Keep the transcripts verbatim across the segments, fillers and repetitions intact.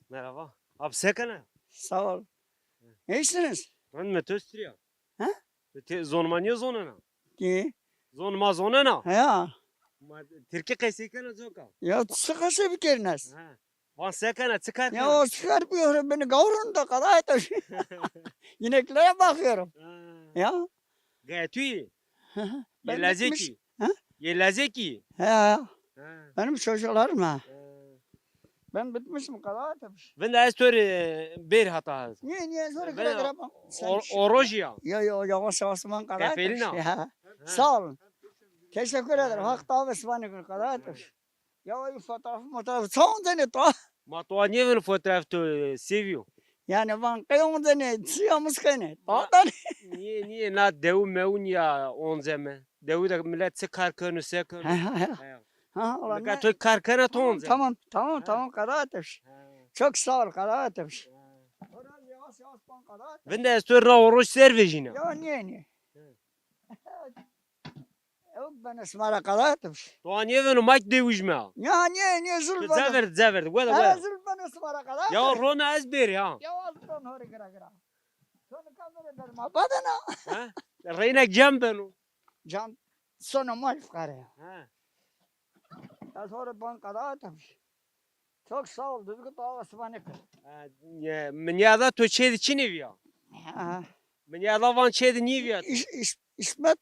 Merhaba. Abi se kena? Sağ ol. Ne işsiniz? Rind mi, to stirî ya? Ha? Te zon ma nîyo zonena? Ki? Zon ma zonena? Ya. Ma tirkî qesey kena coka. Ya, çi qesey bikerîn ez? Ha. Van se kena, çi kar kena? Ya, o çi kar yapıyorum? Beni gavurun da kadayıf. İneklere bakıyorum. Ha. Ya. Gayet iyi. Hı hı. Yê lezekî. Ha? Yê lezekî. He. Ha. Benim çocuklarım ha. Ha. Ben bitmişim, kadayıf. Vinde ez to rê bêr hata. Niye, niye zor kadar yapalım? Sen o, o rojî ya. Yo, yo, yavaş yavaş ben kadayıf. Kefelina. Ha. Sağ olun. Teşekkür ederim. Ha. Hak davet bana kadayıf. Ya, o fotoğrafı, fotoğrafı çoğun sene to. Ma to nêvin fotoğraf to seviyor. Yani van qey oncenê, çi yamis kenê? Tadanê. Niye, niye, na dewu mewu nîya onceme. Dewu de millet çi kar keno, se keno. Ha, ha, ha. Ha, ulan. Nika to kar kena, to once. Tamam, tamam, tamam, kadayıf. Ha. Çok sağ ol, kadayıf. Ha. Vinde ez to ra o roj ser vejîna. Ya, niye, niye? Ha. Ew beno sima ra kadayıf. To anîye veno, ma ki dewijme ha. Ya, niye, niye zul beno. Cevir, cevir, weda, weda. Zul beno sima ra kadayıf. Ya, rona ez bêrî ha. Ya, az ron hori gira gira. To nika bêrî ber ma badena. Ha? Reyna cem beno. Cem, sono mal fukare. Ha. Ez hori ban kadayıf. Çok sağ ol, düzgün dawa sima nêkir. Ha, e, minyada to çê de çi nêviya? Ha. Minyada van çê de nêviya. İş, iş, İsmet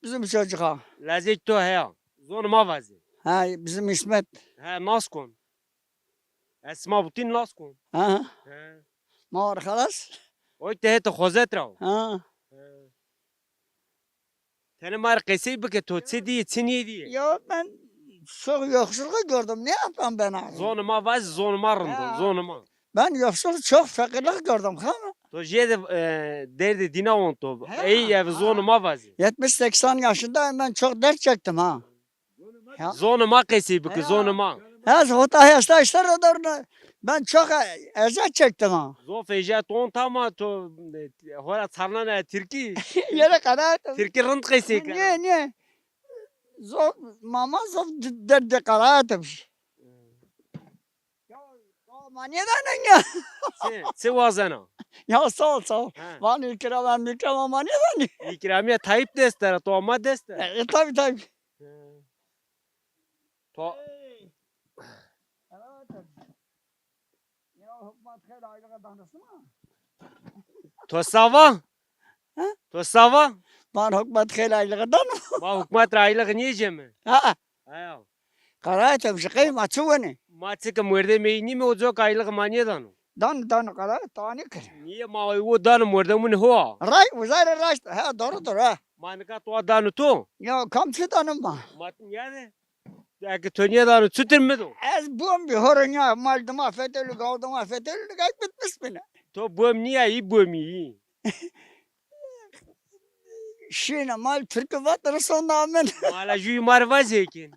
bizim çocuğa. Lezek to heya. Zon ma vazê. Ha, bizim İsmet. He, nas kon. Ez sima butîn nas kon. Ha. He. Ma arkadaş. Oy te hete xozet ra. Ha. He. Tenê ma rê qesey bike, to çi dîyê, çi nêdîyê? Ya ben çok yoksulluk gördüm. Ne yapayım ben abi? Zonê ma vaz, zonê ma rind o, zonê ma. Ben yoksul, çok fakirlik gördüm, ha? To jê de, e, derdê dîna onto. He, ey ev zonê ma vazê. Yetmiş seksen yaşındayım, ben çok dert çektim ha. Ya. Zonê ma qesey bike, zonê ma. Ez hota hesta işte de dorna. Ben çok e-, eziyet çektim ha. Zof eziyet onta ma to, e, hora çarnana tirkî. Yere kadar. Tirkî rind qesey kena. Niye, niye? Zof, mama zof d-, derdê kadayıf. Ya, ma nêdanê ya. Çi, çi wazena? Ya sağ ol, sağ ol. Ha. Van îkrama, mîkrama ma nêdanê. Îkramiya Tayyip dest der, to ma dest der. E, e, tabii, tabii. He. To. Hey. Ya, hukmat xeyr aylığı danasın ha. To sava? Ha? To sava? Van hukmat xeyr aylığı dano. Ma hukmat ra aylığı nêceme. Ha. Aya. Karaya tepşi qey ma çi wenê? Ma çike mordemê ey nîme, o coka aylığı ma nêdano. Dano, dano, karaya tanî kir. Niye ma o dano mordemunê ho a? Ray, uzay ra raşt. Ha, doğrudur ha. Ma nika to dano to? Ya, kam çi dano ma? Ma nîyade. Eke to nêdano çutir mi do? Ez bom bî, horo nîya, mal dima fetelî, gaw dima fetelî, nika bitmiş bîne. To bom nîya, î bomî, î. Şîne mal tirkî vat risonda min. Mala jûyî ma rê vazê kên.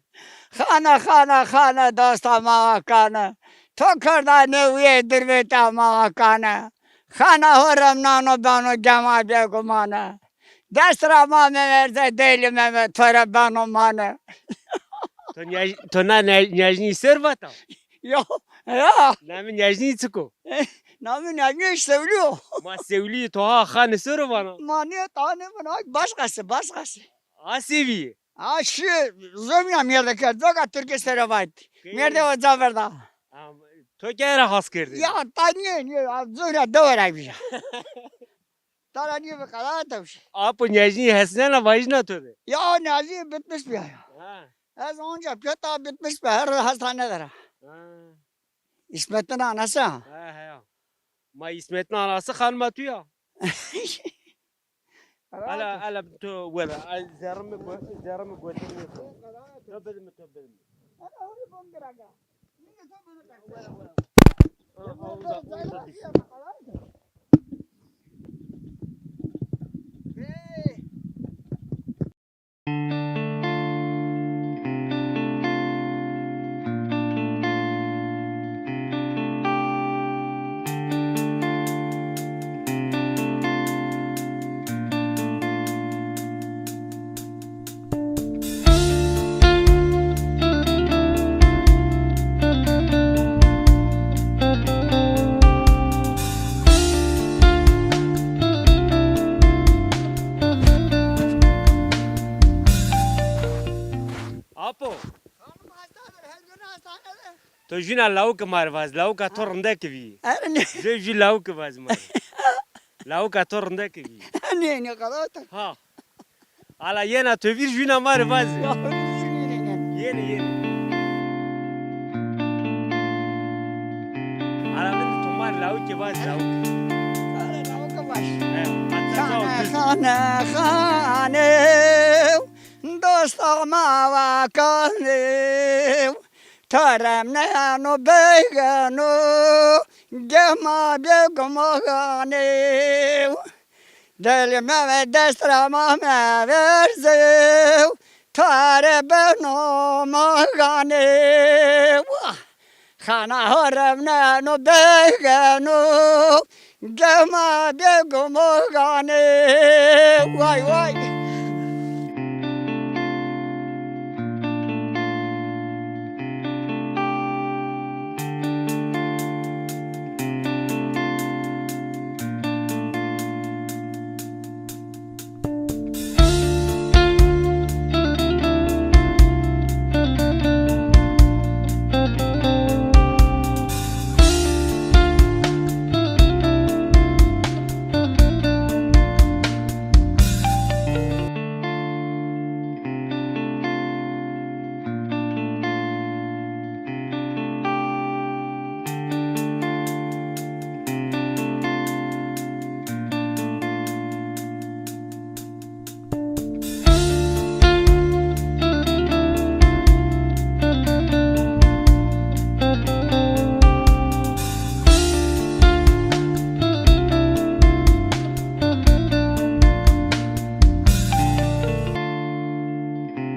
Xana, xana, xana, dosta ma kane. To kerda newîye dirvêta ma kane. Xana ho rem nano beno gema bêgumane. Dest ra ma meverze dêlî Meme to rê beno mane. To nîyaj-, to na nîyaj-, nîyajnî ser vata? Ya, ya. Namê nîyajnî çik o? Namê nîyajnî Sewlî yo. Ma Sewlî, to ha xanê ser o vana? Ma nê tanê vana, başkası, başkası. A sevî? A şi, zomîna mêrde kerd, coka tirkî ser o vat. Mêrde o ca verda. To keye ra has kerdê? Ya, ta nîye, nîye, a zomîna dewe ra vîja. Tara nîye bi qara tewşî. Apo nîyajnî hesnena vajîna to de? Ya, nîyajnî bitmiş bîya ya. Ha. Ez onca piyota bitmiş bi, her hastane der. Ha. İsmet'in anası. Ha, ha, ya. Ma İsmet'in anası xanima tu ya. Ala, ala tu wela, ay zerrimi go-, zerrimi götürmüyor. To bilme, to bilme. Apo. To jûna lawike ma rê vaz, lawika to rindeke bî. Ere nê. Jû jû lawike vaz ma rê. Lawika to rindeke bî. Nê, nê, qedawta. Ha. Ala yena to vîr jûna ma rê vaz. Ya, jûna nê. Yenê, yenê. Ala vindî to ma rê lawike vaz, lawike. Ere lawike vaz. He, hatta sağ ol. Xane, xane, xane. Dosta ma vakanê, to remneno beygeno, gema bêgumoganê. Delî meve dest ra ma meverze, to rê beno maganê. Xana ho remneno beygeno, gema bêgumoganê. Way way.